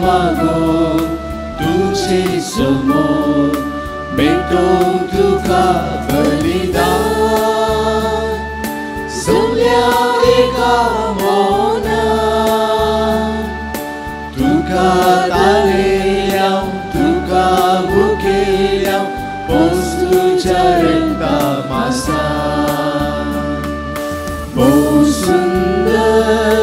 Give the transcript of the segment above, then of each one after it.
मागो तुझे समोर भेटोवंक तुका बलिदान जमल्या एका मनान तुका ताळेल्या तुका भुकेल्या पोस तुज्या रक्ता मासान भोव सुंदर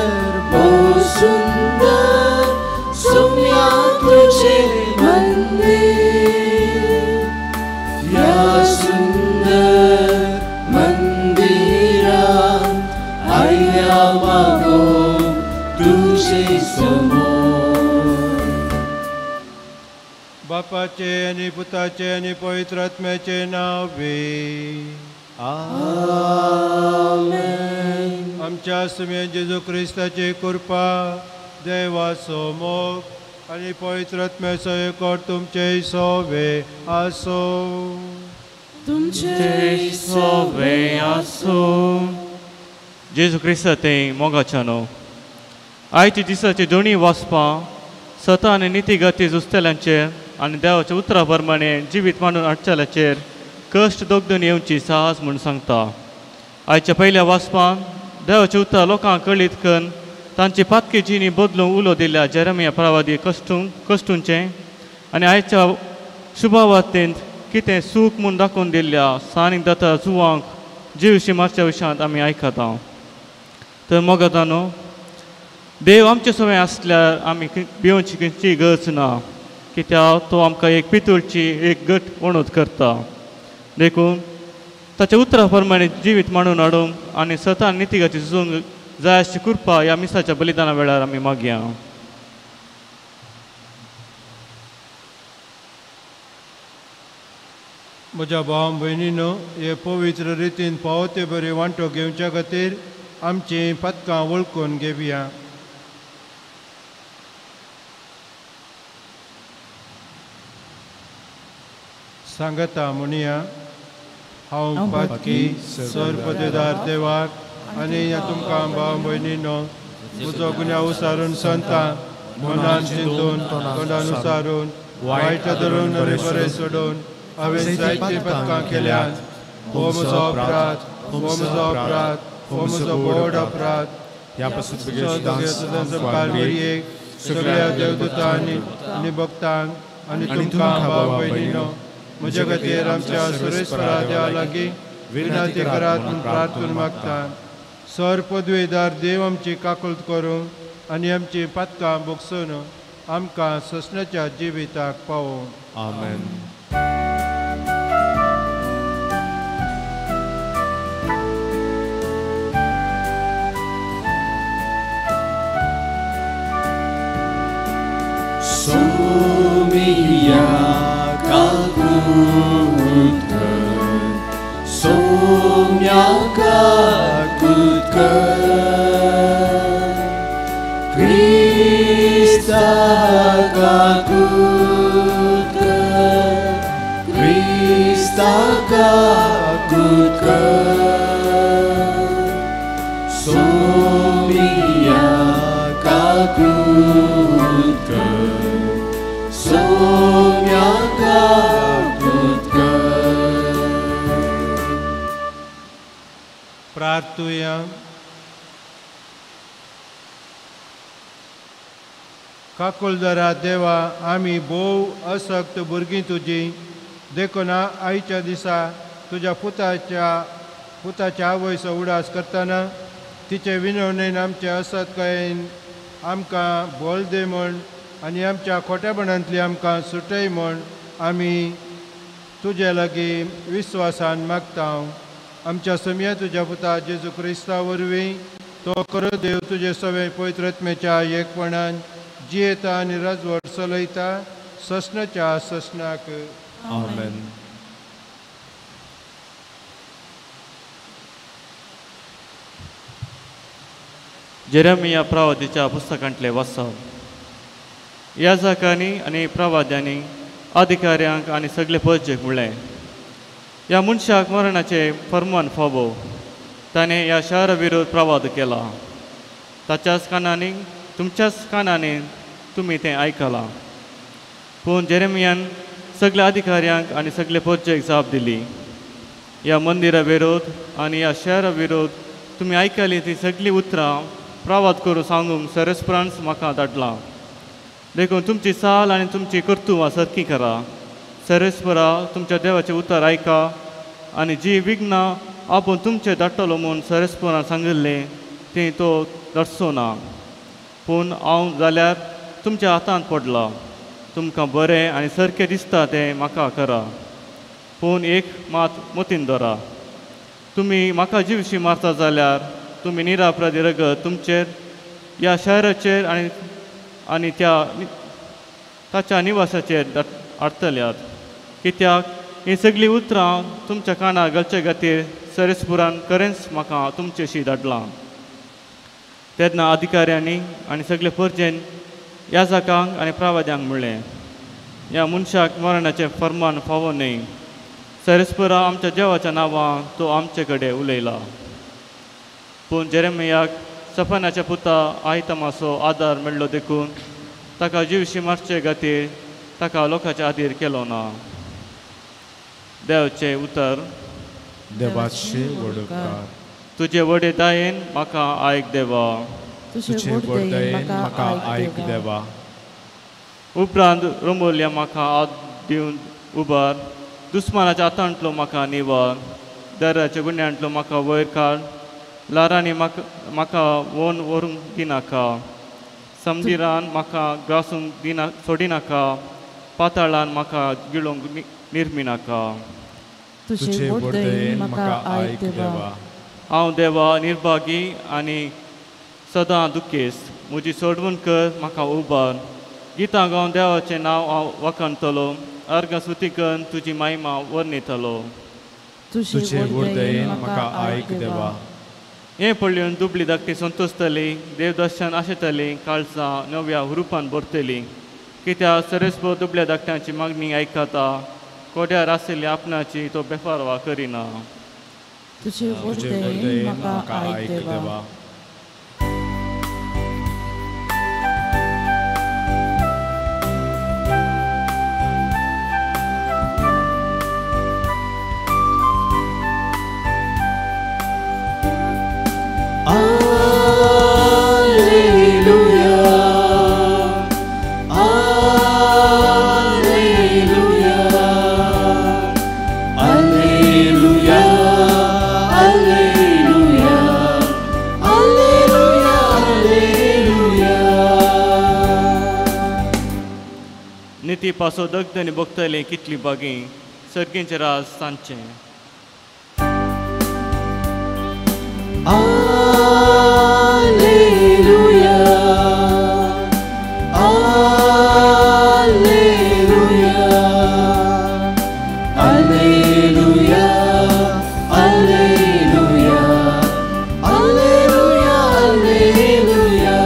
सोम्या तुझे मंदिर ह्या सुंदर मंदिरात आयल्या मागो तुझे समोर. बापाचे आनी पुताचे आनी पवित्र आत्म्याचे नांव बी आमेन. आमच्या सुम्या जेजू क्रिस्ताची कृपा, देवाचो मोग आनी पवित्र आत्म्याचो एकवट तुमचे सोवे आसो. तुमचे सोवे आसूं. जेजू क्रिस्त ते मोगाच्यानो आयच्या दिसाची दोनी वाचपां सता आनी निती गती झुजतल्यांचेर आनी देवाच्या उतरा प्रमाणे जिवीत मांडून हाडचेल्याचेर कश्ट दोगदून येवची साहस म्हूण सांगता. आयच्या पयल्या वाचपान देवाच्या उतरां लोकांक कळीत करून तांची पातकी जिणी बदलूंक उलो दिल्या जेरमिया प्रवादी कश्टूंचें आनी आयच्या शुभावातेंत कितें सूख म्हूण दाखोवन दिल्ल्या सानीक दाता जुवांक जिवशी मारच्या विशयांत आमी आयकता. तर मोगातानो देव आमचे सवय आसल्यार आमी भिवची खंयची गरज ना, कित्याक तो आमकां एक पितूळची एक गट वणत करता. देखून ताच्या उतरा प्रमाणे जिवीत मांडून हाडूंक आनी सता नितीगाची झुजूंक जाय अशी कृपा ह्या मिसाच्या बलिदाना वेळार आमी मागया. म्हज्या भाव भयणीनो, हे पवित्र रितीन फावो ते बरी वांटो घेवच्या खातीर आमचीं पदकां वळखून घेवया. सांगता म्हणया, हांव पातकी सर्वपदेदार देवाक आनी तुमकां भाव भयणीनो म्हजो गुन्यांव उसारून संतां मनान चिंतून तोंडान उसारून वायट धरून आनी बरें सोडून हांवें जायतीं पदकां केल्यांत. हो म्हजो अपराध, हो म्हजो अपराध, हो म्हजो व्हड अपराध. एक सगळ्या देवदूतांनी आनी भक्तांक आनी तुमकां भाव भयणीनो म्हज्या खातीर आमच्या सुरेश्वरा देवा लागीं विनंती करात म्हूण प्रार्थना मागता. सर पदवेदार देव आमची काकूळट करूं आनी आमची पातकां भोगसून आमकां सोंसण्याच्या जिविताक पावोवं. आमेन. सोमिया काकूट कर, सोम्या काकूट कर, क्रिस्ता काकूट कर, क्रिस्ता काकूट कर, सोमिया काकूट कर, सोम्या काकूट कर. प्रार्थुया. काकुळदरा देवा, आमी भोव असक्त भुरगीं तुजी, देखून आयच्या दिसा तुज्या पुताच्या आवयचो उडास करतना तिचे विनवणेन आमचे असत्कायेन आमकां बोल दी म्हूण आनी आमच्या खोटेपणांतली आमकां सुटय म्हूण आमी तुजे लागीं विस्वासान मागता. आमच्या समया तुज्या पुता जेजू क्रिस्ता वरवीं तो खरो देव तुजे सगळे पवित्र आत्म्याच्या एकपणान जियेता आनी राजवट चलयता ससनाच्या ससनाक. आमेन. जेरेमिया प्रवादीच्या पुस्तकांतले वाचप. याजकांनी आनी प्रवाद्यांनी अधिकाऱ्यांक आनी सगळे प्रजेक म्हणलें, ह्या मनशाक मरणाचें फर्मान फावो. ताणें ह्या शारा विरोध प्रवाद केला. ताच्याच कानांनी तुमच्याच कानांनी तुमी तें आयकलां. पूण जेरेमियान सगल्या अधिकाऱ्यांक आनी सगळे पोरचेक जाप दिली, ह्या मंदिरा विरोध आनी ह्या शहरा विरोध तुमी आयकली ती सगळीं उतरां प्रवाद करून सांगूंक सरस्परांच म्हाका धाडलां. देखून तुमची चाल आनी तुमची कर्तुवां सारकी करा. सरस्परा तुमच्या देवाचें उतर आयका आनी जी विघ्नां आपूण तुमचें धाडटलो म्हूण सरस्परान सांगिल्लें तें तो धाडचो ना. पूण हांव जाल्यार तुमच्या हातांत पडला. तुमकां बरें आनी सारकें दिसता तें म्हाका करा. पूण एक मात मतीन दवरा, तुमी म्हाका जिवशी मारता जाल्यार तुमी निरापराधी रगत तुमचेर ह्या शहराचेर आनी आनी त्या ताच्या निवासाचेर हाडटल्यात. कित्याक हीं सगळीं उतरां तुमच्या कानार घालचे खातीर सरस्पुरान खरेंच म्हाका तुमचेशी धाडलां. तेन्ना अधिकाऱ्यांनी आनी सगळे परजेन याजकांक आनी प्रावाद्यांक म्हणलें, ह्या मनशाक मरणाचें फर्मान फावो न्हय. सरस्परा आमच्या देवाच्या नांवान तो आमचे कडेन उलयला. पूण जेरेमियाक सफनाच्या पुता आयतमाचो आदार मेळ्ळो देखून ताका जिवशी मारचे खातीर ताका लोकांच्या आदीर केलो ना. देवाचें उतर. देवाचे वडकार. तुजे व्हडे दयेन म्हाका आयक देवा. तुजे व्हडे दयेन म्हाका आयक देवा. उपरांत रोमोल्या म्हाका हात दिवन उबार, दुस्मानाच्या हातांतलो म्हाका निवार, दर्याच्या गुण्यांतलो म्हाका वयर काड, ल्हारांनी म्हाका वोन व्हरूंक दिनाका, समदिरान म्हाका ग्रासूंक दिना सोडिनाका, पाताळान म्हाका गिळोवंक निर्मिनाका. तुजे व्हडे दयेन म्हाका आयक देवा. हांव देवा निर्भागी आनी सदां दुखेस्त, म्हजी सोडवण कर म्हाका उबार. गितां गावन देवाचें नांव हांव वखाणतलो, अर्घां स्तुती करून तुजी महिमा वर्णितलो. तुजे व्हडे दयेन म्हाका आयक देवा. हें पळोवन दुबळी धाकटी संतोशतली, देवदर्शन आशेतली, काळजां नव्या हुरुपान भरतली. कित्याक सरस्पत दुबळ्या धाकट्यांची मागणी आयकता, कोड्यार आशिल्ली आपणाची तो बेफारवा करिना. तुजे व्हडे दयेन म्हाका आयक देवा. निती पासो दगदनी भोगतली कितली बागी, सर्गींचें राज तांचें. Alleluia, Alleluia, Alleluia, Alleluia, Alleluia, Alleluia.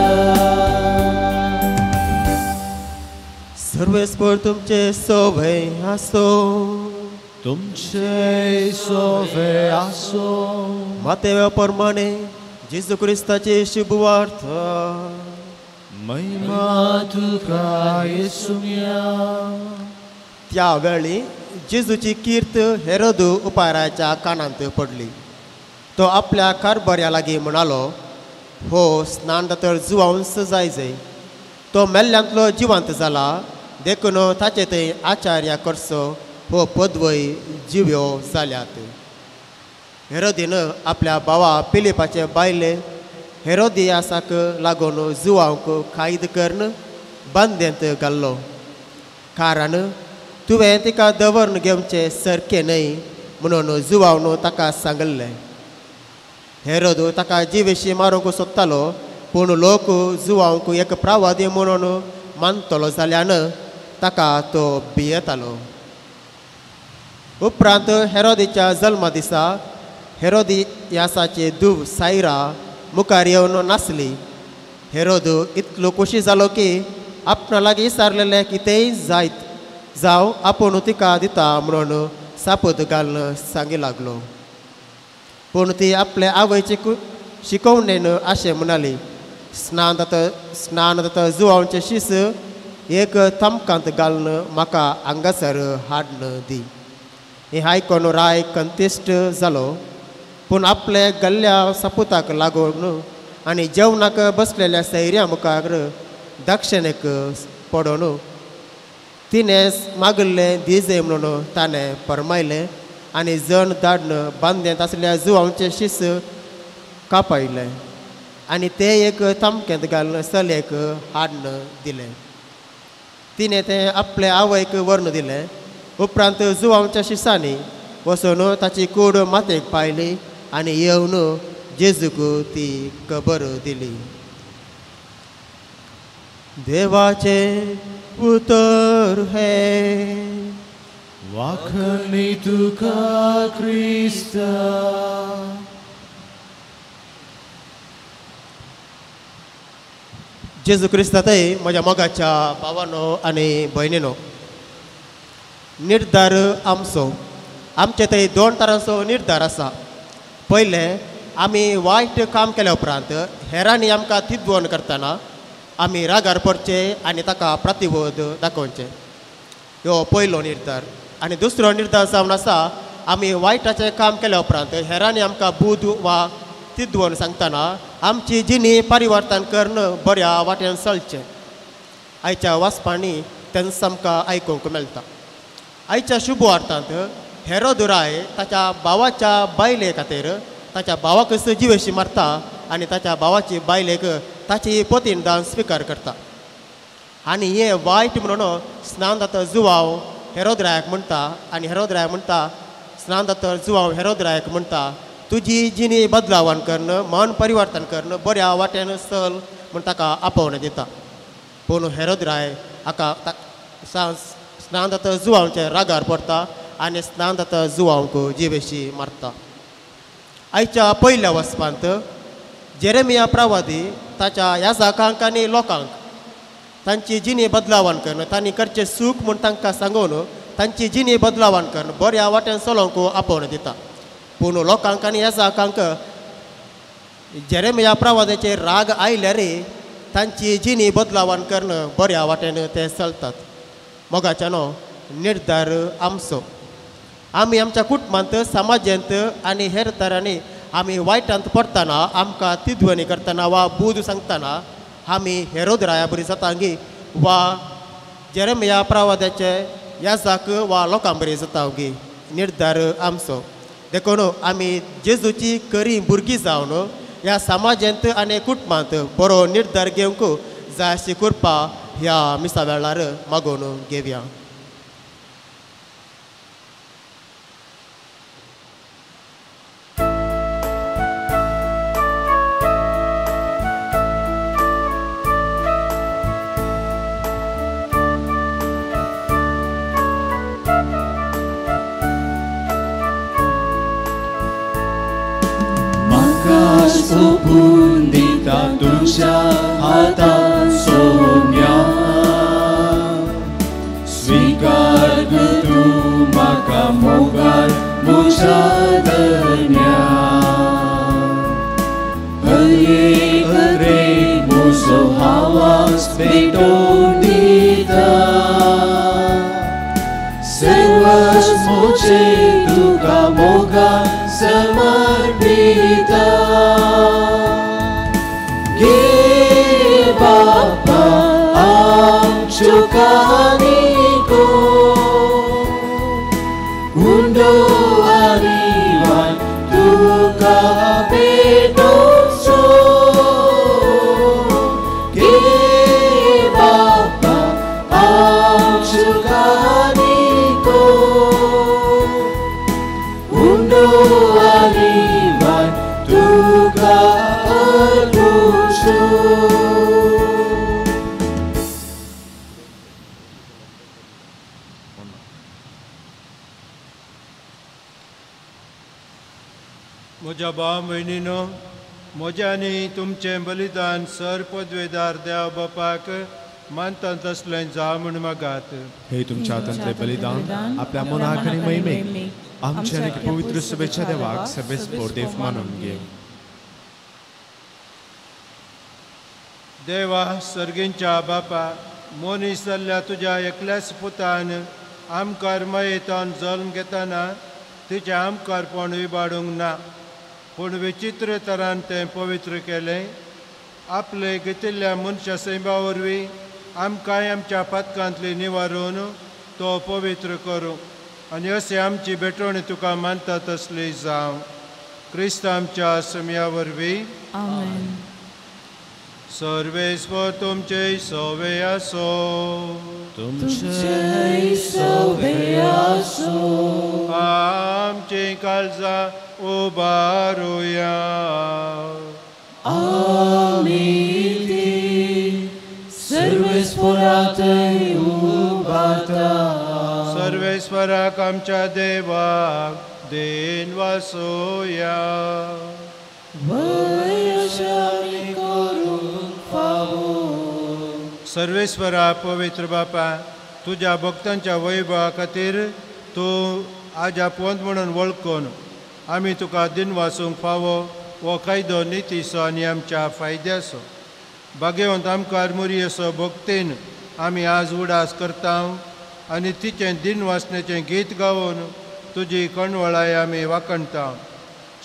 सर्वेस्पर तुमचे सोवे आसो. तुमचे सोवे आसो. मातेव्या प्रमाणे जेजू क्रिस्ताची शुभवार्ता. महिमा तुका येसुम्या. त्या वेळी जेजूची कीर्त हेरोद उपाराच्या कानांत पडली. तो आपल्या कारभाऱ्या लागीं म्हणालो, हो स्नान तर जुवांस जायजय, तो मेल्ल्यांतलो जिवंत जाला, देखून ताचे थंय आचार्य करचो हो पदवय जिव्यो जाल्यात. हेरोदीन आपल्या भावा पिलिपाचे बायले हेरोदियासाक लागून जुवांक कैद करून बंदेंत घाल्लो, कारण तुवें तिका दवरून घेवचें सारकें न्हय म्हणून जुवावन ताका सांगिल्लें. हेरोद ताका जिवेशी मारूंक सोदतालो, पूण लोक जुवांक एक प्रवादी म्हणून मानतलो जाल्यान ताका तो भियेतालो. उपरांत हेरोदीच्या जल्मा दिसा हेरोदियासाची धूव सायरा मुखार येवन नासली. हेरोद इतलो खोशी जालो की आपणा लागीं सारलेलें कितेंय जायत जावं आपूण तिका दिता म्हणून सापद घालून सांगी लागलो. पूण ती आपले आवयचे शिकोवणेन अशें म्हणाली, स्नान जुवांचे शीस एक थमकांत घालून म्हाका हांगासर हाडून दी. हें आयकून राय कंतिश्ट जालो, पूण आपले गल्ल्या सपुताक लागून आनी जेवणाक बसलेल्या सैऱ्या मुखार दक्षिणेक पडोन तिणें मागिल्लें दिजय म्हणून ताणें फरमायलें आनी जण धाडून बांदेंत आसल्या जुवांचे शीस कापायलें आनी तें एक तामक्यांत घालून चलयेक हाडून दिलें. तिणें तें आपले आवयक व्हरून दिलें. उपरांत जुवांच्या शिसांनी वचून ताची कूड मातयेक पायली आनी येवन जेजूक ती खबर दिली. देवाचें उतर हें. वाखणी तुका क्रिस्ता. जेजू क्रिस्तातय म्हज्या मोगाच्या भावानो आनी भयणीनो, निर्धार आमचो आमचे थंय दोन तरांचो निर्धार आसा. पयलें, आमी वायट काम केल्या उपरांत हेरांनी आमकां थिदवण करतना आमी रागार पडचे आनी ताका प्रतिबोध दाखोवचें, ह्यो पयलो निर्धार. आनी दुसरो निर्धार जावन आसा, आमी वायटाचें काम केल्या उपरांत हेरांनी आमकां बूद वा तिद्वण सांगतना आमची जिणी परिवर्तन करून बऱ्या वाटेन चलचें. आयच्या वाचपांनी तेंच आमकां आयकूंक मेळटा. आयच्या शुभ वार्तांत हेरोद राय ताच्या भावाच्या बायले खातीर ताच्या भावाकच जिवेशी मारता आनी ताच्या भावाची बायलेक ताची पतीणदान स्विकार करता. आनी हें वायट म्हणून स्नानदातो जुवाव हेरोद रायाक म्हणटा आनी हेरोद राय म्हणटा स्नानदातो जुवाव हेरोद रायाक म्हणटा, तुजी जिणी बदलावण करून मन परिवर्तन करून बऱ्या वाटेन चल म्हूण ताका आपोवणें दिता. पूण हेरोद राय हाका स्नानदातो जुवांचे रागार पडटा आनी स्नानदातो जुवांक जिवेशी मारता. आयच्या पयल्या वचपांत जेरेमिया प्रवादी ताच्या याजाकांक आनी लोकांक तांची जिणी बदलावण करून तांणी करचें सूख म्हूण तांकां सांगून तांची जिणी बदलावण करून बऱ्या वाटेन चलोवंक आपोवणें दिता. पूण लोकांक आनी याजाकांक जेरेमिया प्रवादाचेर राग आयल्यार तांची जिणी बदलावण करून बऱ्या वाटेन ते चलतात. मोगाच्यानो, निर्धार आमचो आमी आमच्या कुटुंबांत, समाजांत आनी हेर तरांनी आमी वायटांत पडटना आमकां तिद्वणी करतना वा बूद सांगतना आमी हेरोद राया बरी जाता वा जेरेमिया प्रवादाचे याजाक वा लोकां बरी जाता गी. निर्धार आमचो. देखून आमी जेजूची खरी भुरगीं जावन ह्या समाजांत आनी कुटुंबांत बरो निर्धार घेवंक जाय अशी कृपा ह्या मिसा वेळार मागून घेवया. सोपून दिता तुज्या हातान सोम्या, स्वीकार तूं म्हाका मोगान म्हज्या धन्या. हरेक हरेक म्हजो आवाज पेटोवन दिता, सर्वच म्हजें तुका मोगान समर्पिता. घे बापा आमच्यो काणयो, उंडो आनी वान तुका भेटोवचो. घे बापा आमच्यो काणयो, उंडो आनी वान तुका अर्पुचो. म्हज्या भाव भयणीनो, म्हज्या आनी तुमचें बलिदान सर पदवेदार देव बापाक मानता तसलें जावं म्हूण मागात. हे तुमच्या हातांतलें बलिदान आपल्या मनाक आनी महिमेक आमच्या आनी पवित्र सभेच्या देवाक सर्वेस्पोर देव मानून घे. देवा सर्गींच्या बापा, मनीस जाल्ल्या तुज्या एकल्याच पुतान आमकार मयेतान जल्म घेतना तिचें आमकारपण इबाडूंक ना, पूण विचित्र तरान तें पवित्र केलें. आपले घेतिल्ल्या मनशा सैमा वरवीं आमकांय आमच्या पातकांतली निवारून तो पवित्र करूं आनी अशें आमची भेटवणी तुका मानता तसली जावं. क्रिस्त आमच्या समया वरवीं. आमेन. सर्वेस्पर तुमचे सवे आसो. तुमचे सवे आसो. आमची काळजां उबारुया. आमी ती सर्वेस्परातय उबारता. सर्वेस्पराक आमच्या देवाक then वासोया. सर्वेस्वरा पवित्र बापा, तुज्या भक्तांच्या वैभवा खातीर तूं आज्या पोंत म्हणून वळखून आमी तुका दिन वासूंक फावो हो कायदो नितीचो आनी आमच्या फायद्याचो. भाग्यवंत आमकां मुरयेचो भक्तीन आमी आज उडास करता आनी तिचें दिन वाचण्याचें गीत गावन तुजी कणवळाय आमी वाखणता.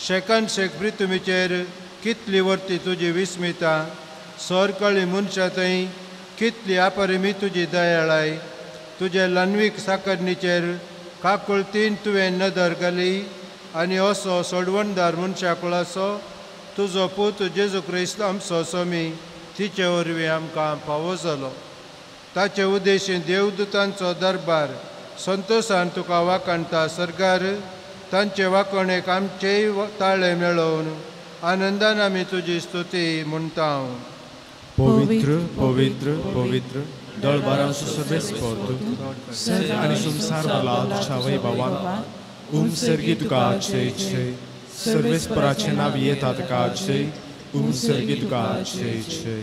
शेकान शेक पृथ्वीचेर कितली वर्ती तुजी विस्मिता, सरकळी मनशां थंय कितली अपरिमीत तुजी दयाळाय. तुजे ल्हानवीक साकरणीचेर काकुळतीन तुवें नदर घाली आनी असो सोडवणदार मनशा कुळाचो तुजो पूत जेजू क्रिस्त आमचो स्वामी तिचे वरवीं आमकां फावो जालो. ताचे उद्देशीन देवदूतांचो दरबार संतोशान तुका वाखणता. सरकार तांचे वाखणेक आमचेय ताळे मेळोवन आनंदान आमी तुजी स्तुती म्हणटा. पवित्र पवित्र पवित्र दळबारांचो सर्वेस्पर तूं आनी संवसार भरला तुज्या वैभवान. उम सर्गी तुका जय जय. सर्वेस्पराचें नांव येता तुका जय. उम सर्गी तुका जय जय.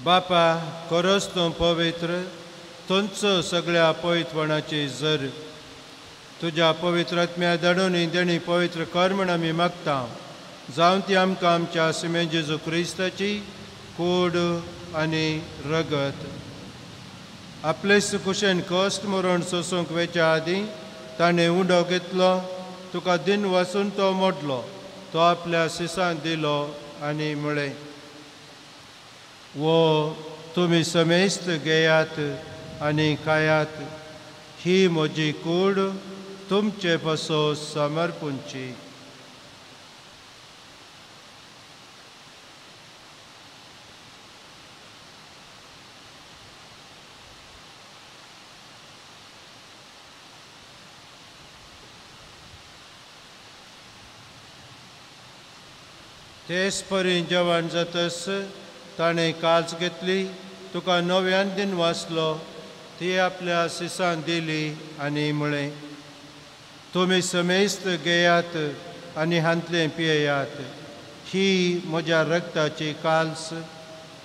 बापा, खरोच तूं पवित्र, तुमचो सगळ्या पवित्रपणाची जर. तुज्या पवित्र आत्म्या धाडून देणी पवित्र कर म्हण आमी मागता. जावन ती आमकां आमच्या सिमे जेजू क्रिस्ताची कूड आनी रगत. आपलेच कुशेन कश्ट मरण सोसूंक वेच्या आदीं ताणें उंडो घेतलो, तुका दिन वासून तो मोडलो, तो आपल्या सिसान दिलो आनी म्हळें, वो तुमी समेस्त घेयात आनी खायात, ही म्हजी कूड तुमचे पासो समर्पूंची. तेच परी जेवण जातस ताणें काल्स घेतली, तुका नव्यान दिन वाचलो, ती आपल्या सिसान दिली आनी म्हळें, तुमी समेस्त घेयात आनी हांतलें पियेयात, ही म्हज्या रगताची काल्स,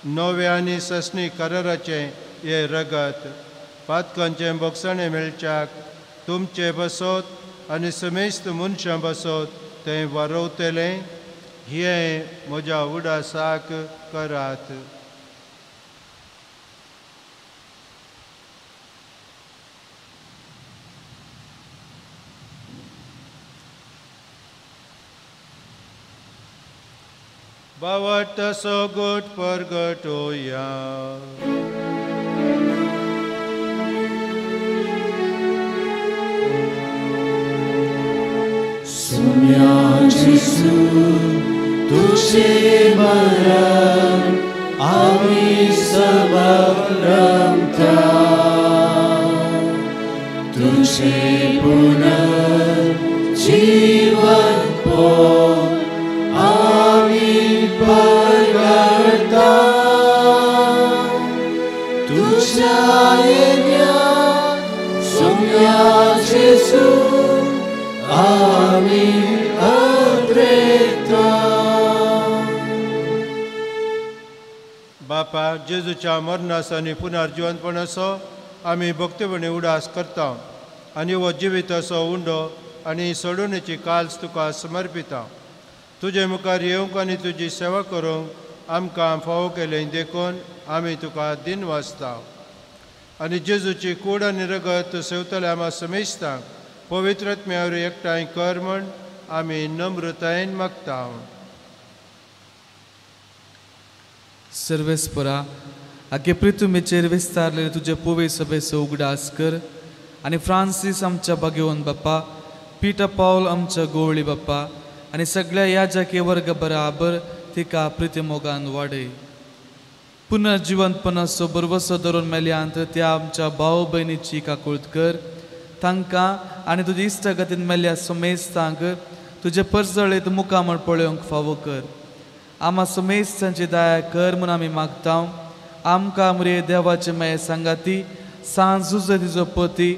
नव्या आनी ससणी कराराचें हें रगत, पातकांचें भोगसणें मेळच्याक तुमचे बसत आनी समेस्त मनशां बसत तें वारोवतलें. हें म्हज्या उडासाक करात. बावट तसो गोट परगटोया. सुम्या जेजू तुझे मरण आमी समरमता, तुझे पुनर्जीवन पो आमी परगटा, तुझ्या येण्या सुम्या जेजू आमी अद्रेता. बापा, जेजूच्या मरणास आनी पुनर्जिवनपणाचो आमी भक्तीपणी उडास करता आनी हो जिविताचो उंडो आनी सोडवणेची काल्स तुका समर्पिता. तुजे मुखार येवंक आनी तुजी सेवा करूंक आमकां फावो केलें देखून आमी तुका दिनवासता. आनी जेजूची कूड आनी रगत सेवतल्या आमा समेस्तांक पवित्र आत्म्या वरवीं एकठांय कर म्हण आमी नम्रतायेन मागता. सर्वेस्परा आगे पृथ्वीचेर विस्तारलेले तुजे पोवे सभेचो उगडास कर आनी फ्रांसीस आमच्या भाग्यवंत बाप्पा, पीटर पावल आमच्या गोवळी बाप्पा आनी सगळ्या याजकी वर्ग बराबर तिका प्रितीमोगान वाडय. पुनर्जिवंतपणाचो भरवसो धरून मेल्यांत त्या आमच्या भाव भयणीची काकूळत कर. तांकां आनी तुजे इश्टागतीन मेल्ल्या समेस्तांक तुजे परजळीत मुखामळ पळोवंक फावो कर. आमा समेस्तांची दया कर म्हूण आमी मागता. आमकां मुरे देवाचे माये सांगाती सांजुजो तिजो पती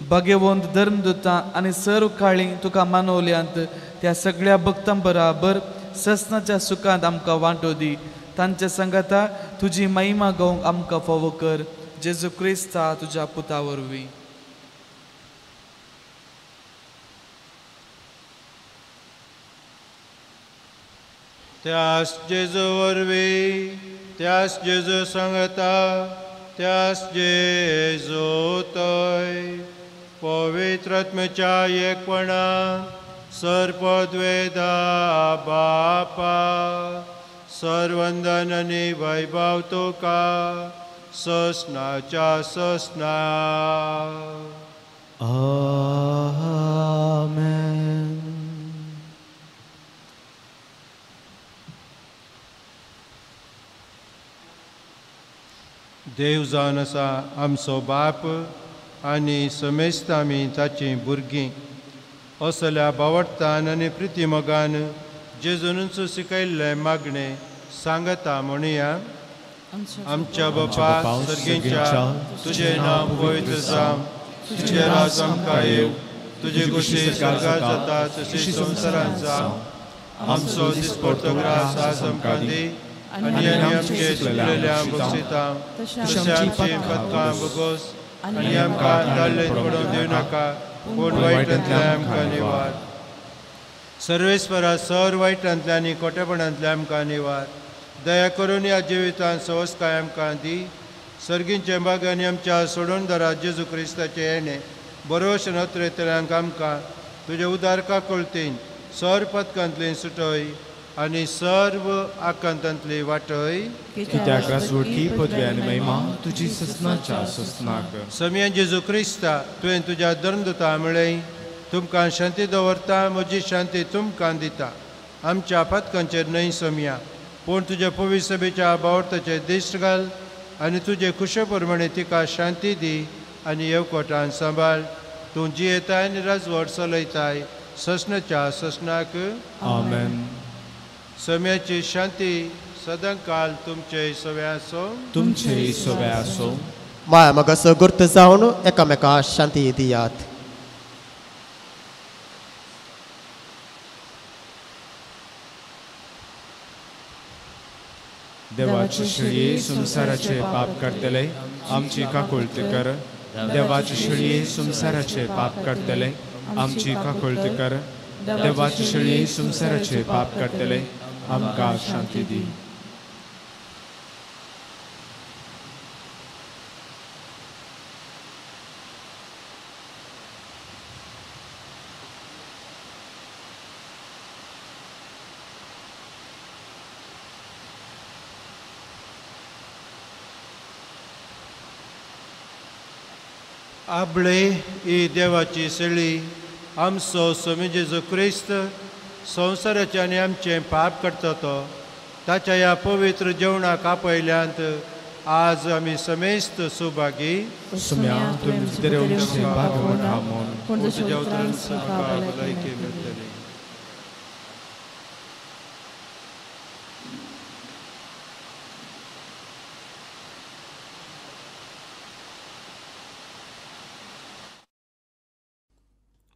भाग्यवंत धर्मदुतां आनी सर्व काळी तुका मानवल्यांत त्या सगळ्या भक्तां बराबर ससनाच्या सुखांत आमकां वांटो दी. तांच्या सांगाता तुजी महिमा गावंक आमकां फावो कर. जेजू क्रिस्ता तुज्या पुता वरवीं. त्यास जेजू वरवीं, त्यास जेजू सांगता, त्यास जेजू तय पवित्र आत्म्याच्या एकपणान सर्पद्वेदा बापा सर्वंदन आनी वैभव तुका ससनाच्या ससना. आमेन. देव जावन आसा आमचो बाप आनी समेस्त आमी ताचीं भुरगीं. असल्या बावडतान आनी प्रितीमोगान जेजूनच शिकयल्लें मागणें सांगता म्हणुया. आमच्या बापा सर्गींच्या, तुजें नांव पवित्र जावं, तुजें राज आमकां येवं, तुजी खुशी स्वर्गार जाता तशी संवसारांत जावं. आमचो दिसपडतो ग्रास आज आमकां दी आनी आमचे चुकलेल्या बक्षिता तशें आमचीं पदकां भोगोस आनी आमकां ताल्लेंत पडोवंक दिवं नाका, पूण वायटांतल्यान आमकां निवार. सर्वेस्परा सर वायटांतल्यान आनी खोटेपणांतल्यान आमकां निवार. दया करून ह्या जिवितांत सवसकाय आमकां दी. सर्गींचे भाग आनी आमच्या सोडून जेजू क्रिस्ताचें येणें बरोश नत्रेतल्यांक आमकां तुजे उदार काकुळतीन सर पदकांतली सुटय आनी सर्व आकांतांतली वाटय. कित्याक राजवटी पदवी आनी महिमा तुजी ससनाच्या ससनाक. समिया जेजू क्रिस्ता, तुवें तुज्या धर्मदुता म्हळें, तुमकां शांती दवरता, म्हजी शांती तुमकां दिता. आमच्या पातकांचेर न्हय समिया, पूण तुज्या पवित्र सभेच्या बावडताचेर दिश्ट घाल आनी तुजे खुशे प्रमाणे तिका शांती दी आनी येवकोटान सांबाळ. तूं जियेताय आनी राजवट चलयताय ससनाच्या ससनाक. आमेन. सम्याची शांती सदांकाल तुमचे सवे आसो. तुमचे सवे आसो. माया मगासो गुर्त जावन एकामेका शांती दियात. देवाचे शेळये संवसाराचे पाप करतले आमची काकुळट कर. देवाचे शेळये संवसाराचे पाप करतले आमची काकुळट कर. देवाचे शेळये संवसाराचे पाप करतले आमकां शांती दी. आपले ही देवाची शेळी आमचो स्वामी जेजू क्रिस्त संवसाराचें आनी आमचें पाप करता तो ताच्या ह्या पवित्र जेवणाक आपयल्यांत आज आमी समेस्त सुभागी. तुज्या उतरान भलायकी मेळटली.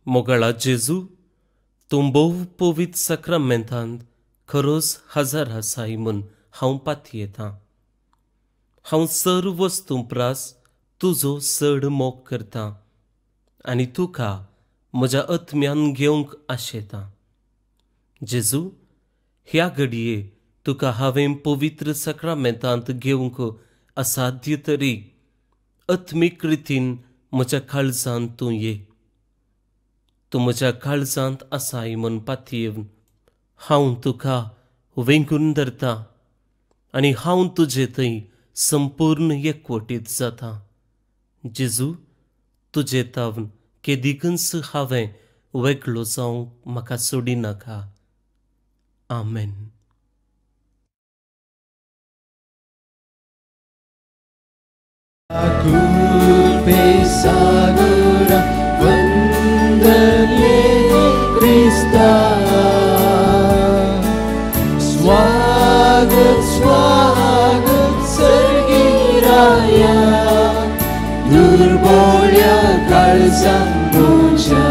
मोगाळा जेजू, तूं भोव पवित्र साक्रामेंतांत खरोच हजर आसाय म्हूण हांव पातयेतां. हांव सर्व वस्तूं प्रास तुजो चड मोग करतां आनी तुका म्हज्या आत्म्यान घेवंक आशेतां. जेजू, ह्या घडये तुका हांवें पवित्र साक्रामेंतांत घेवंक असाध्य तरी आत्मीक रितीन म्हज्या काळजांत तूं ये. तूं म्हज्या काळजांत आसाय म्हूण पातयेवन हांव तुका वेंगून धरता आनी हांव तुजे थंय संपूर्ण एकवटीत जाता. जेजू, तुजे तावन केदिकूच हांवें वेगळो जावंक म्हाका सोडिनाका. आमेन. स्वागत स्वागत सर्गिराया, दुर्बोळ्या काळजां म्हज्या.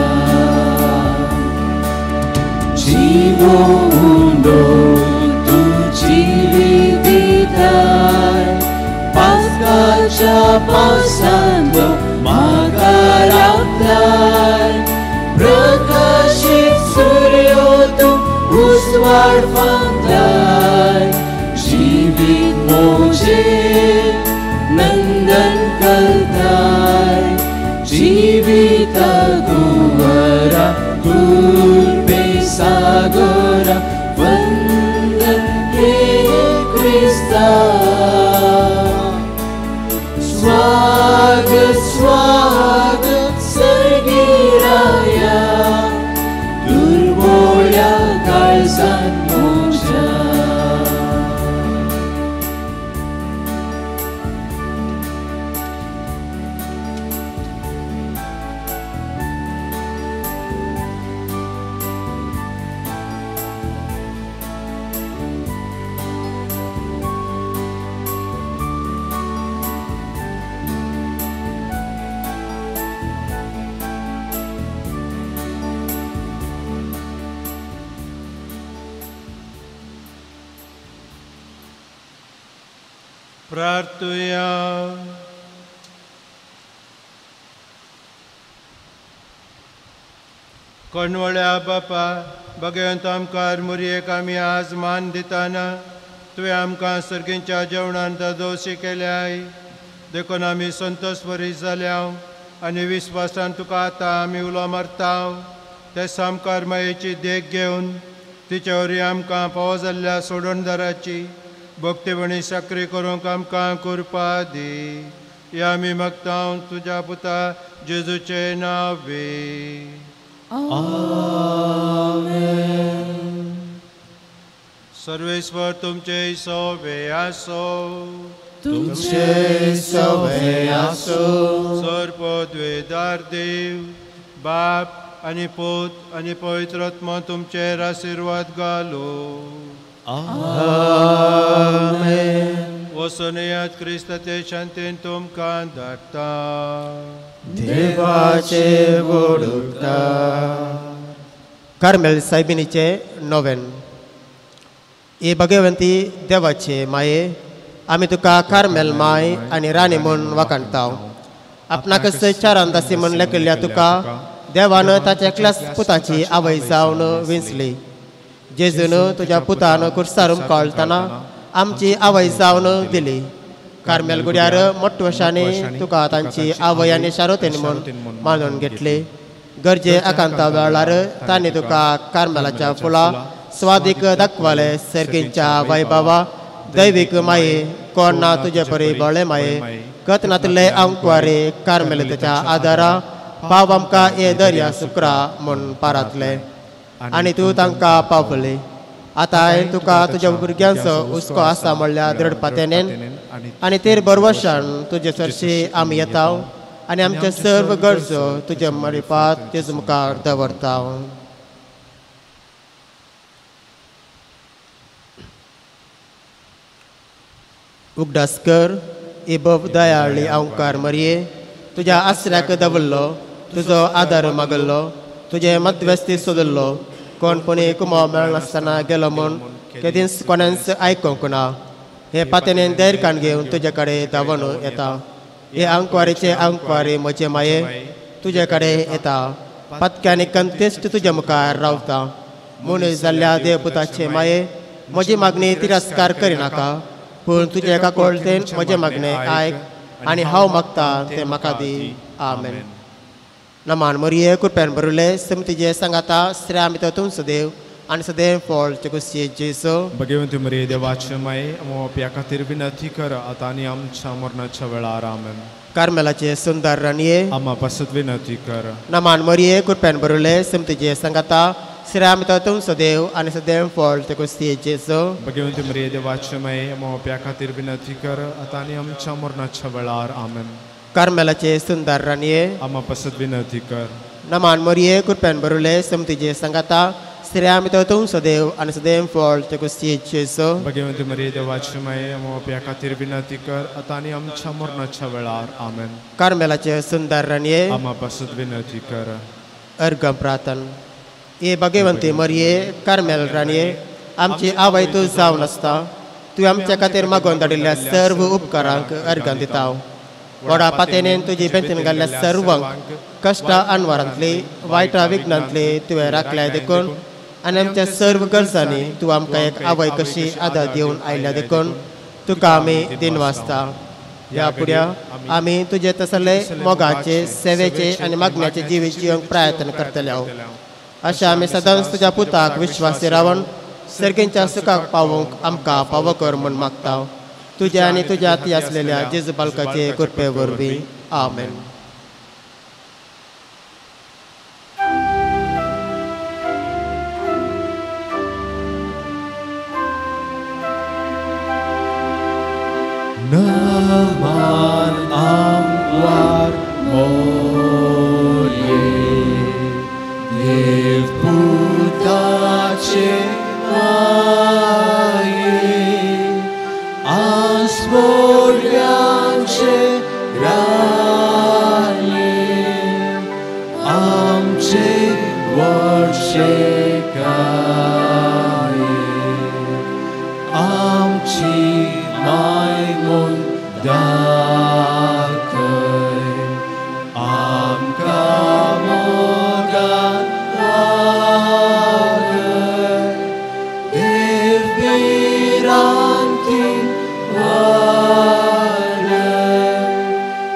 जिवो उंडो तूं जिवी दिताय, पास्काच्या पावसांत म्हाका रावताय. प्रकाशीत सुर्यो तूं उजवाड फांकताय, जिवीत म्हजें नंदन करताय. जिविता कुंवरा कुर्बे सागरा, वंदन हे क्रिस्ता. स्वागत स्वागत सर्गिराया, दुर्बोळ्या काळजां म्हज्या. प्रार्थुया. कोणवळ्या बापा, भगवंत आमकार मुरयेक आमी आज मान दिताना तुवें आमकां सर्गींच्या जेवणान दोशी केल्याय, देखून आमी संतोष बरी जाल्या आनी विस्वासान तुका आतां आमी उलो मारता. ते सामकार मायेची देख घेवन तिचे वरवीं आमकां फावो जाल्ल्या सोडणदाराची भक्तीपणी साकरी करूंक आमकां कृपा दी. ह्या आमी मागता तुज्या पुता जेजूचे नांवे. आमेन. सर्वेश्वर तुमचे सोवे आसो. तुमचे सोवे आसो. सर्वद्वेदार देव बाप आनी पूत आनी पवित्र आत्मा तुमचेर आशिर्वाद घालो. आमेन. वसोनयात क्रिस्त ते शांतीन तुमकां धाडटा. देवाचे वडुता. कार्मेल सायबिणीचे नोवेन. ए भगवंती देवाचे माये, आमी तुका कार्मेल माय आनी राणी म्हूण वाखाणता. आपणाक चारान दासी म्हूण लेखिल्ल्या तुका देवान ताच्या एकल्याच पुताची आवय जावन विंचली. जेजून तुज्या पुतान कुर्सार उमकळटना आमची आवय जावन दिली. कार्मेल गुड्यार मोटवशांनी तुका तांची आवय आनी शारोतेन म्हूण मानून घेतली. गरजे आकांता वेळार तांणी तुका कार्मेलाच्या फुलां स्वादीक दाखवले. सर्गींच्या वैभवा दैवीक माये, कोण ना तुजे परी बळे माये, कतनातले आंकवारे कार्मेलताच्या आदारा पाव आमकां हे दर्या सुक्रा म्हूण पारातले आनी तूं तांकां पावली. आतां तुका तुज्या भुरग्यांचो हुस्को आसा म्हणल्यार दृढ पातेनेन आनी तेर बरवशान तुजे सरशी आमी येता आनी आमचे सर्व गरजो तुजे मरिपात तेज मुखार दवरता. उगडास कर ए भव दयाळी अंकार मरये, तुज्या आसऱ्याक दवरलो, तुजो आदार मागल्लो, तुजे मध्यस्थी सोदल्लो. कोणपणी कुमाव मेळनासतना गेलो म्हूण केदींच कोणेंच आयकूंक ना. हे पातेनेन धैर्य काण घेवन तुजे कडेन धांवन येता. हे आंकवारीचे आंकवारी म्हजे माये तुजे कडेन येता. पातक्यांनी कंतेश्ट तुज्या मुखार रावता. मनीस जाल्ल्या देवपुताचे माये म्हजी मागणी तिरस्कार करिनाका, पूण तुजे एका कोळतेन म्हजें मागणें आयक आनी हांव मागता तें म्हाका दी. आमेन. नमान मरिये, कृपेन भरिल्ले, समतीजे सांगाता, स्त्रियां भितर तूं सदैव आनी सदैव फळ तुजें जेजू. भगवंती मरिये, देवाचे माये, आमच्या खातीर विनंती कर आतां आनी आमच्या मरणाच्या वेळार. आमेन. कार्मेलाचे सुंदर राणये, आमा पासत विनंती कर. नमान मरिये, कृपेन भरिल्ले, समतीजे सांगाता, स्त्रियां भितर तूं सदैव आनी सदैव फळ तुजें जेजू. भगवंती मरिये, देवाचे माये, आमच्या खातीर विनंती कर आतां आनी आमच्या मरणाच्या वेळार. आमेन. कार्मेलाचे सुंदर राणये, आमा पासत विनंती कर. नमान मरिये, कृपेन भरिल्ले, समतीजे सांगाता, स्त्रियां भितर तूं सदैव आनी सदैव फळ तुजें जेजू. भगवंती मरिये, देवाचे माये, आमच्या खातीर विनंती कर आतां आनी आमच्या मरणाच्या वेळार. आमेन. कार्मेलाचे सुंदर राणये, आमा पासत विनंती कर. अर्घ प्रार्थन. ए भगवंती मरिये, कार्मेल राणये, आमची आवय तूं जावन आसता. तुवें आमच्या खातीर मागोवन धाडिल्ल्या सर्व उपकारांक अर्घां दिता. व्हडा पातेनेन तुजी बेंतीन घाल्ल्या सर्वांक कश्टा अनवारांतली वायटा विघ्नांतली तुवें राखल्या देखून आनी आमच्या सर्व गरजांनी तूं आमकां एक आवय कशी आदार दिवन आयल्या देखून तुका आमी दिनवासता. ह्या फुड्या आमी तुजे तसले मोगाचे, सेवेचे आनी मागण्याचे जिवीत जिवंक प्रयत्न करतले. अशें आमी सदांच तुज्या पुताक विश्वासी रावन सर्गींच्या सुखाक पावोवंक आमकां फावो कर म्हूण मागता. तुज्या आनी तुज्या हाती आसलेल्या जेजू बालकाचे कृपे वरवीं. आमेन. नमान आंगवार मोरये, देव पुताचे माये, आस्मोर्यांचे राणी, आमचे वर्षे काये, आमची माय म्हूण दाखय, आमकां मोगान वागय, देव भिरांतीन वाडय,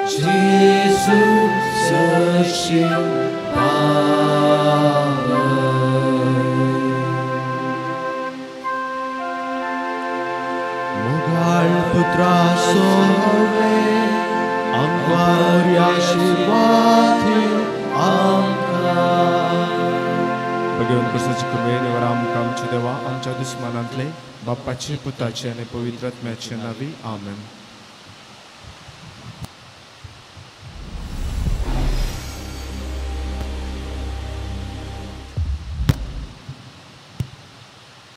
जेजू सरशीं पावय. मोगाळ पुत्रा सोवे, आमकां आशिर्वाद आमकां. भगवंत क्रिस्ताची कृपेन आमकां आमच्या देवा आमच्या दुस्मानांतले बाप्पाचे, पुताचे आनी पवित्र आत्म्याचे नांवी. आमेन.